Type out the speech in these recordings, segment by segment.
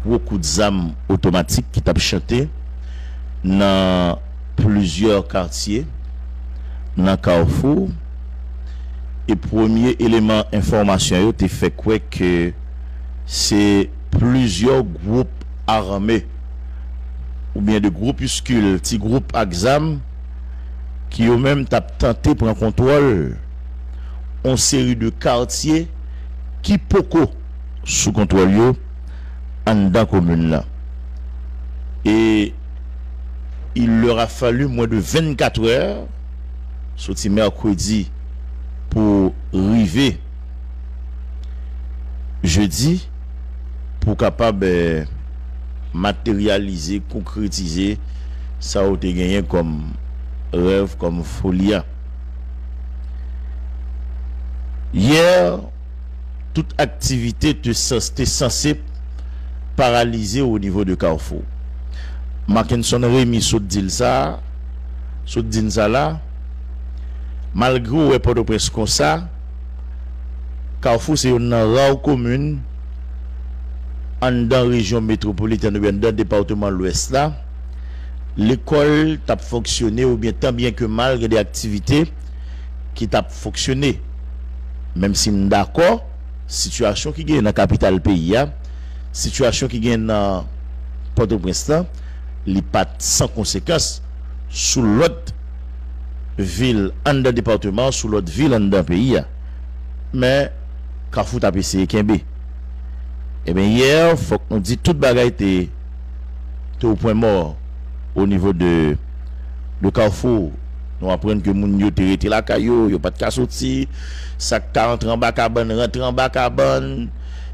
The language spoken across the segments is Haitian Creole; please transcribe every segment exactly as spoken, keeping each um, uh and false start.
gwo kout zam otomatik ki t ap chante nan plizyè katye nan Kafou. E premye eleman enfòmasyon yo te fè kwè ke se plizyè gwoup ame oubyen de gwopiskil, ti gwoup ak zam, ki yo menm t ap tante pran kontwòl yon seri de katye ki poko sou kontwòl yo anndan komin nan. E il leur a fallu moins de vingt-quatre heures, soti mèkredi pou rive jedi, pou kapab eh, materyalize, konkretize sa ou te genyen kòm rèv, kòm foli a. Yè, tout aktivite te sans- te sanse paralize o nivo de Kafou. Mackenson Remy sot di l sa, sot di n sa la. Malgre w wè Pòtoprens konsa, Kafou se youn nan ra komin anndan rejyon metwopolitèn oubyen anndan depatman Lwès la, lekòl t ap fonksyone oubyen tan byen ke mal gen de aktivite ki t ap fonksyone. Menm si m dakò, sitiyasyon ki genyen nan kapital peyi a, sitiyasyon ki genyen nan Pòtoprens lan, li pa t san konsekans sou lòt vil anndan depatman an, sou lòt vil anndan peyi a. Men, Kafou t ap eseye kenbe. Ebyen, yè, fòk nou di tout bagay te, te o pwen mò o nivo de, de Kafou. Nou aprann ke moun yo te rete lakay yo, yo pa t ka soti. Sa k ka antre anba kabann, rantre anba kabann.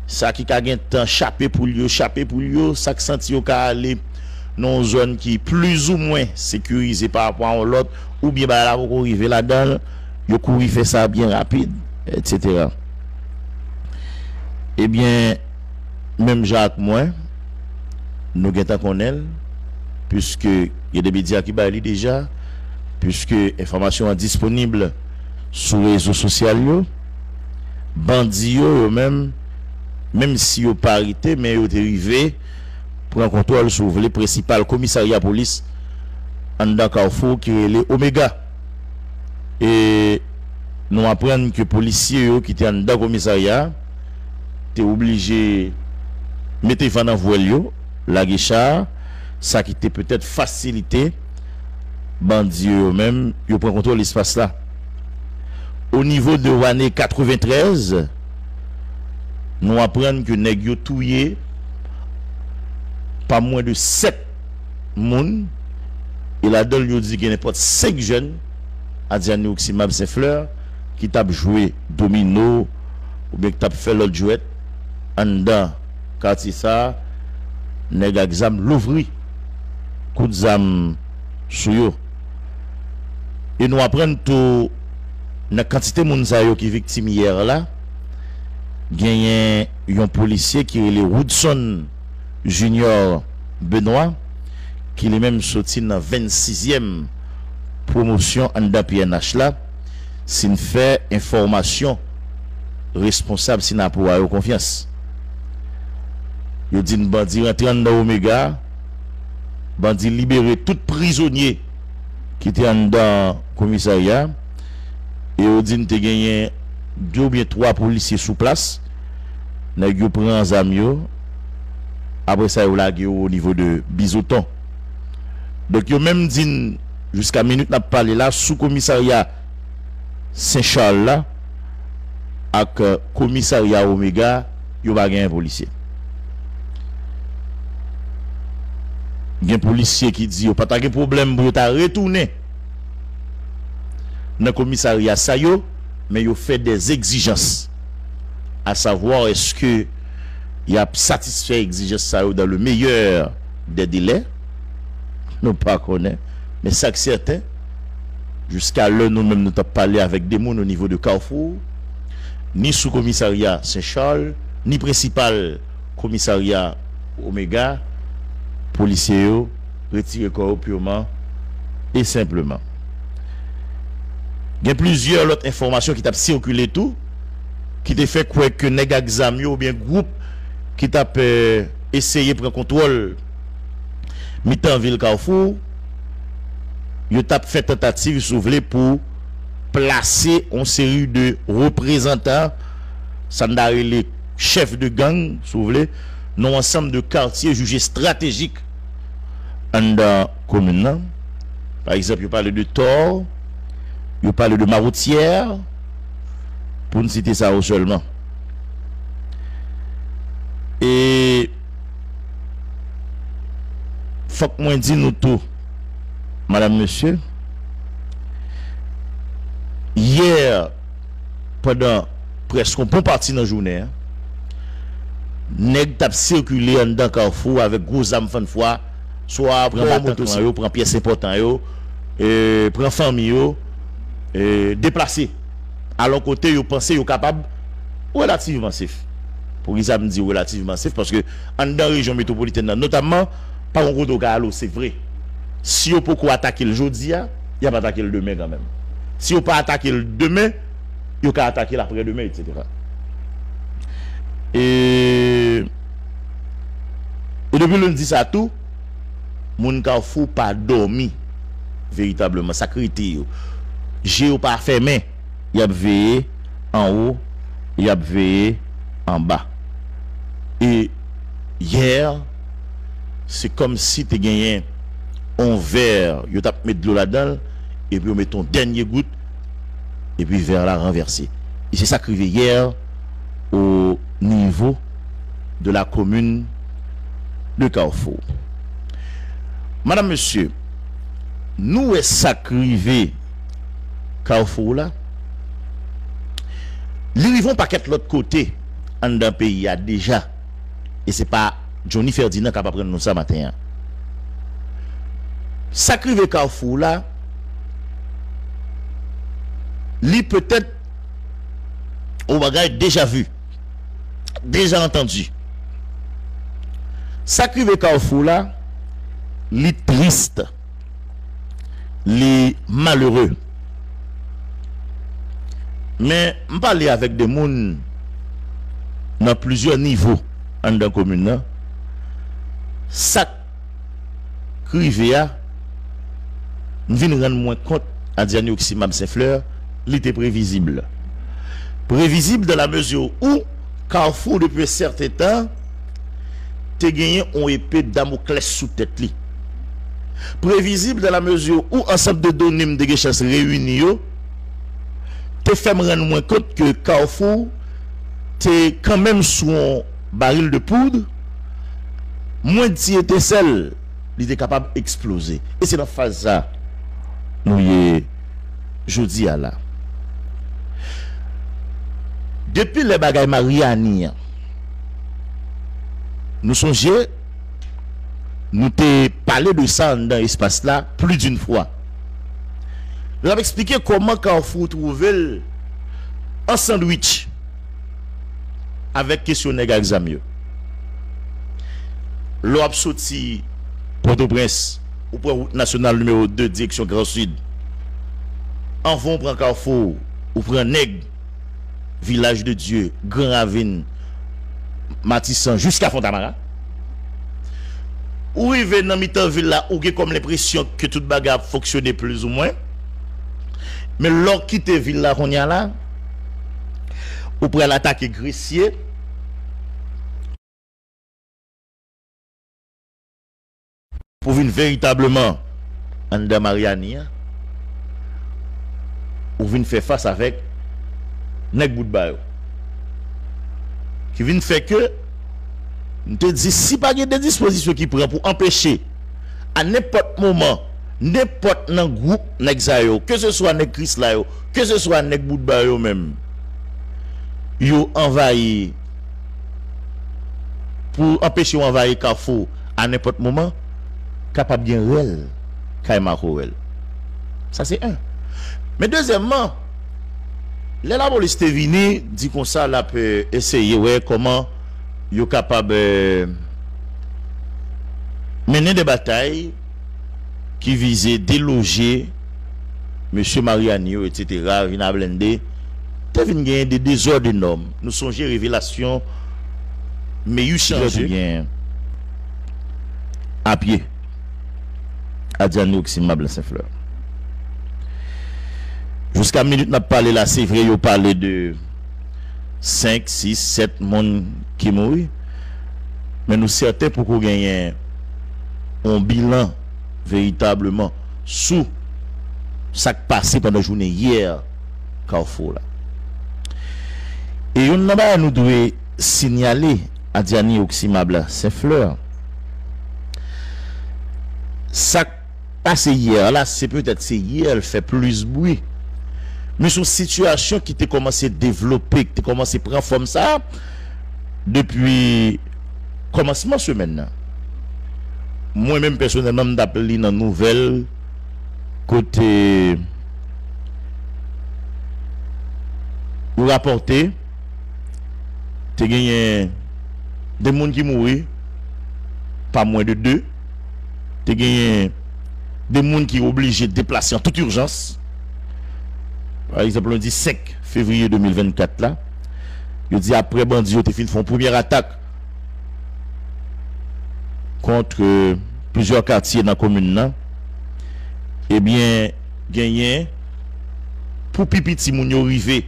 Sa ki ka gen tan chape poul yo, chape poul yo. Sa k santi yo ka ale nan yon zòn ki plizoumwen sekirize pa rapò a yon lòt, oubyen bagay la poko rive ladan l, yo kouri fè sa byen rapid, etsetera. Ebyen, menm jan ak mwen, nou gentan konnen l, piske gen de medya ki bay li deja, piske enfòmasyon an disponib sou rezo sosyal yo. Bandi yo, yo menm, menm si yo pa rete, men yo te rive pran kontwòl, si w vle, prensipal komisarya polis anndan Kafou ki rele Omega. E nou aprann ke polisye yo ki te anndan komisarya a te oblije mete van nan vwèl yo, lage cha, sa ki te petèt fasilite bandi yo, yo menm, yo pran kontwòl espas la. O nivo de ane katreventrèz, nou aprann ke nèg yo touye pa mwens de sèt moun, e ladan l yo di gen nenpòt senk jèn, Adiani, Oximab, Senflè, ki t ap jwe domino oubyen ki t ap fè lòt jwèt anndan katye sa a, nèg ak zam louvri kout zam sou yo. E nou aprann tou, nan kantite moun sa yo ki viktim yè la, genyen yon polisye ki rele Woodson Junior Benoît, ki li menm soti nan vennsizyèm pwomosyon anndan P N H la, si n fè enfòmasyon responsab Synapoha yo konfyans. Yo di n bandi rantre anndan Omega, bandi libere tout prizonye ki te anndan komisarya, e yo di n te genyen de oubyen twa polisye sou plas. Nèg yo pran zam yo, apre sa yo lage yo o nivo de Bizoton. Donk, yo menm di n, jiska minit n ap pale la, sou komisarya Sen Chal la ak, eh, komisarya Omega, yo pa genyen polisye. Gen polisye ki di yo pa ta gen pwoblèm pou yo ta retounen nan komisarya sa yo, men yo fè dè egzijans. A savwa, èske y ap satisfè egzijans sa yo dans le meilleur des délais? Nou pa konnen. Men sa k sèten, jiska lè nou menm nou t ap pale avèk de moun o nivo de Kafou, ni sou komisarya Sen Chal, ni prensipal komisarya Omega, polisye yo retire kò yo piman e senpleman. Gen plizyè lòt enfòmasyon ki t ap sikile tou, ki te fè kwè ke nèg ak zam yo oubyen gwoup ki t ap, eh, eseye pran kontwòl mitan vil Kafou, yo t ap fè tantativ, si w vle, pou plase yon seri de reprezantan, sa n ta rele chèf de gang, si w vle, nan yon ansanm de katye jije estratejik anndan komin nan. Pa egzanp, yo pale de Tò, yo pale de Mawotyè, pou n site sa yo sèlman. E fòk mwen di nou tou, madam, mesye, yè, pandan prèske yon bon pati nan jounen an, nèg t ap sikile anndan Kafou avèk gwo zam fann fwa, swa pran batanklan yo, pran pyès enpòtan yo, e, pran fanmi yo, e, deplase. Alò kote yo panse yo kapab relativman safe. Poukisa m di relativman safe? Paske anndan rejyon metwopolitèn nan, notamman, pa gen kote w ka ale w, se vre. Si yo poko atake l jodi a, y ap atake l demen kanmenm. Si yo pa atake l demen, yo ka atake l aprè demen, etsetera. E, e depi lendi sa tou, moun Kafou pa dòmi veritableman. Sa k rete yo, je yo pa fèmen. Y ap veye anwo, y ap veye anba. E yè, se kòmsi te genyen yon vè, yo t ap met dlo ladan l, epi yo met yon dènye gout, epi vè la ranvèse. E se sa k rive yè o nivo de la commune de Carrefour. Madam, mesye, nou wè sa k rive Carrefour la. Li rive yon pakèt lòt kote anndan peyi a deja. E se pa Johnny Ferdinand k ap aprann nou sa maten an. Sa k rive Carrefour la, li petèt yon bagay deja vu, deja antandi. Sa k rive Carrefour la, li tris, li malere. Men, m pale avèk de moun nan plizyè nivo anndan komin nan. Sa k rive a, m vin rann mwen kont, a Diane Oximab Saint-Fleur, li te previzib. Previzib dans la mesure où Carrefour, depuis un certain temps, te genyen yon epe Damoclès sou tèt li. Previzib dans la mesure où ansanm de done m te gen chans reyini yo, te fè m rann mwen kont ke Carrefour te kanmenm sou yon baril de poud, mwens ti etensèl, li te kapab eksploze. E se nan faz sa nou ye jodi a la. Depi lè bagay Mariani an, nou sonje, nou te pale de sa anndan espas la plis d'une fois. Nou t ap eksplike kòman Carrefour twouve l an sandwich avèk kesyon nèg ak zam yo. Lè w ap soti Pòtoprens, ou pran wout nasyonal nimewo de direksyon Gran Sid. Anvan w pran Carrefour, ou pran nèg Vilaj de Dye, Gran Ravin, Matisan, jiska Fontamara. Ou rive nan mitan vil la, ou gen kòm lenpresyon ke tout bagay ap fonksyone plizoumwen. Men lè w kite vil la kounye a la, ou pral atake Gresye. Pou vin veritableman anndan Mariani an, ou vin fè fas avèk nèg Boutba yo. Ki vin fè ke, m te di, si pa gen de dispozisyon ki pran pou anpeche, a nenpòt moman, nenpòt nan gwoup nèg sa yo, keseswa nèg Krisla yo, keseswa nèg Boutba yo menm, yo anvayi, pou anpeche yo anvayi Kafou a nenpòt moman, kapab gen rèl kay Makorèl. Sa se en. Men dezyèmman, lè lapolis te vini, di konsa l ap, eh, eseye wè kòman yo kapab, eh, mennen de batay ki vize deloje mesye Mariani yo, etsetera, vin a blende, te vin genyen de dezòd enòm. Nou sonje revelasyon Meyis Claude te genyen. a pye. Adyani Oximab Senflè. Jiska minit n ap pale la, se vre, yo pale de senk, sis, sèt moun ki mouri, men nou sèten poko genyen yon bilan veritableman sou sa k pase pandan jounen yè Kafou la. E youn nan bagay nou dwe sinyale, Adyani Oximab Senflè, sa k pase yè la, se petèt se yè l fè plis bri. Men se yon sitiyasyon ki te kòmanse devlope, ki te kòmanse pran fòm sa a depi kòmansman semèn nan. Mwen menm pèsonèlman, m t ap li nan nouvèl kote yo rapòte te genyen de moun ki mouri, pa mwen de de, te genyen de moun ki oblije deplase an tout ijans. Pa egzanp, lendi senk fevriye de mil vennkat la, yo di apre bandi yo te fin fè yon premyè atak kont plizyè katye nan komin nan, ebyen, genyen pou pi piti moun yo rive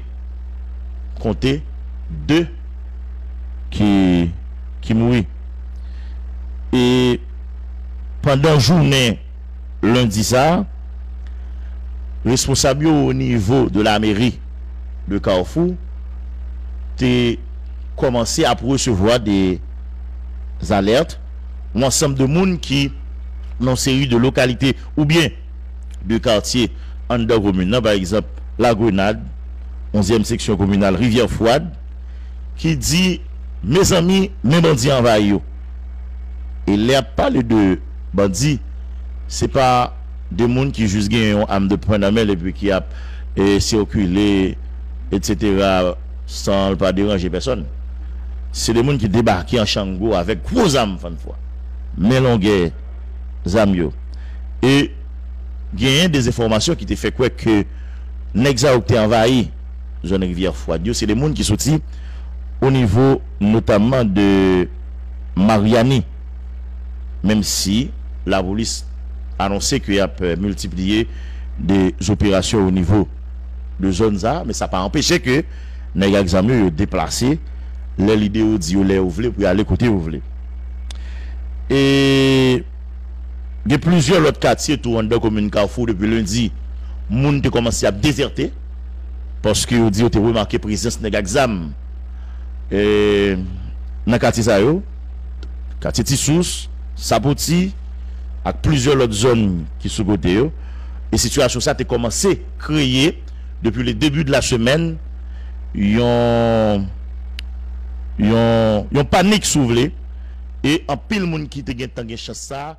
konte de ki, ki mouri. E pandan jounen lendi sa a, responsab yo o nivo de la meri de Kafou te kòmanse ap resevwa de zalèt, yon ansanm de moun ki nan yon seri de lokalite oubyen de katye anndan komin nan, pa egzanp, Lagrenad, onzyèm seksyon kominal Rivyè Fwad, ki di, mezanmi, men bandi anvayi yo. E lè y ap pale de bandi, se pa de moun ki jis gen yon arme de poing nan men l epi ki ap, e, sikile, etsetera, san l pa deranje pèsòn. Se de moun ki debake an chango avèk gwo zam, fannfwa. Men longè zam yo. E genyen de enfòmasyon ki te fè kwè ke nèg sa yo ki te anvayi zòn Rivyè Fwad yo, se de moun ki soti o nivo notamman de Maryani, menm si lapolis anonse ke y ap, eh, miltipliye de zoperasyon o nivo de zòn sa a, men sa pa anpeche ke nèg ak zam yo, yo deplase lè lide yo di yo, lè yo vle pou y ale kote yo vle. E gen plizyè lòt katye tou anndan komin Kafou depi lendi, moun te kòmanse ap dezète paske yo di yo te remake prezans nèg ak zam, e, nan katye sa yo, katye Ti Sous, Sapoti, ak plizyè lòt zòn ki sou kote yo. E sitiyasyon sa te kòmanse kreye depi le début de la semaine yon, yon, yon panik, si w vle, e anpil moun ki te gentan gen chans sa a,